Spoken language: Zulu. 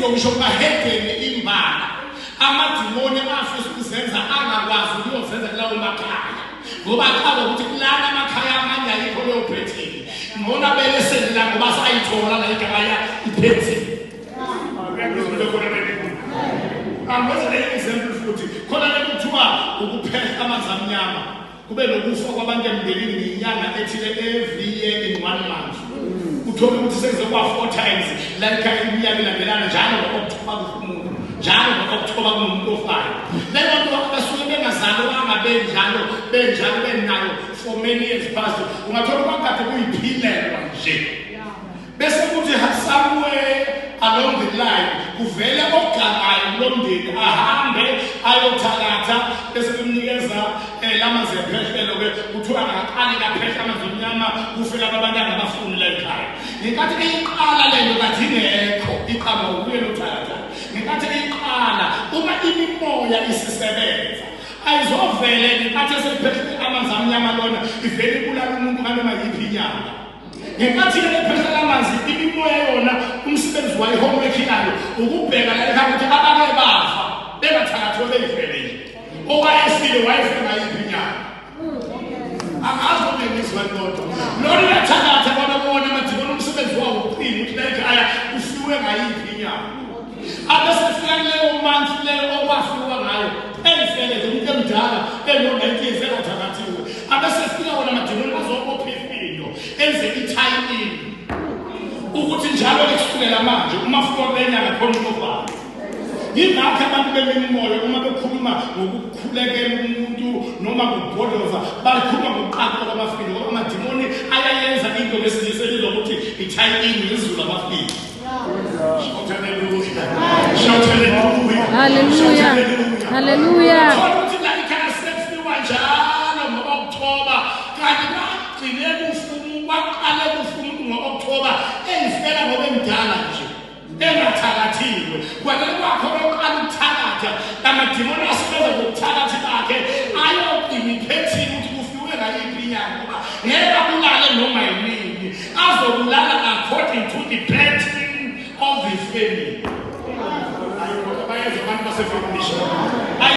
izinto ngisho kubahedeni imbala amadimoni afisa ukuzenza angakwazi ukuyozenza kulawo makhaya ngoba aqala ukuthi kulana amakhaya amanye ayikho leyo phethini ngona belesele la ngoba sayithola la igama iphethini. Angizwe example futhi khona lekuthiwa ukuphehla amanzi amnyama kube nokufa kwabantu emndenini ngenyanga ethile every year in 1 month. Uthole ukuthi sekuze kwa 4 times like iminyaka ilandelana njalo ngo-October kufa umuntu, njalo ngo-October kunomuntu ofayo. Leyo nto basuke bengazalwanga benjalo benjalo benayo for many years past. Ungathola kwakade kuyiphilelwa nje bese kuthi somewhere along the line kuvele ogangayo kulomndeni ahambe ayothakatha bese kumnikeza lamanzi ephehlelo ke kuthiwa akaqali kaphehla amanzi omnyama kufe laba abantu angabafuni la ekhaya. Ngenkathi iqala lento kathi ingekho iqhamuka kuye lothakatha. Ngenkathi iqala uma imimoya isisebenza ayizovele ngenkathi esephehle amanzi amnyama lona ivele ibulala umuntu nganoma yiphi inyanga. Ngenkathi ephehla amanzi imimoya yona umsebenzi wayo homework yayo ukubheka la ekhaya ukuthi abake bafa bengathakathiwe beyivele nje owayefile wayefika ngayiphi inyanga. Angazi uma ngizwa kodwa lona uyathakatha bona bona amadimoni umsebenzi wawo uqina ukuthi la ekhaya ufiwe ngayiphi inyanga. Abesefika kuleyo month leyo okwafiwa ngayo elifele nje umuntu emdala eno-90 years engathakathiwe abesefika wona amadimoni azobopha ifindo enze i-tie-in ukuthi njalo kusukela manje uma fika kule nyanga khona umuntu. Yingakho abantu bemimoya uma bekhuluma ngokukhulekela umuntu noma ngokubhodoza bakhuluma ngokuqaqwa kwamafindo ngoba amadimoni ayayenza into ngesilisa elizwa ukuthi i-tie-in ngesiZulu amafindo. Shout hallelujah. Shout hallelujah. Hallelujah. Hallelujah. Thola ukuthi la ekhaya sekufiwa njalo ngo-October kanti kwagcine kufa kwaqale kufa umuntu ngo-October eyifela ngoba emdala nje engathakathiwe. Kwanele kwakho oqala ukuthakatha amadimoni asebenza ngokuthakathi bakhe ayogcina iphethini ukuthi kufiwe ngayiphi inyanga ngoba ngeke abulale noma yinini azobulala according to the pattern of the family. Ayi kodwa bayenza abantu basefamily.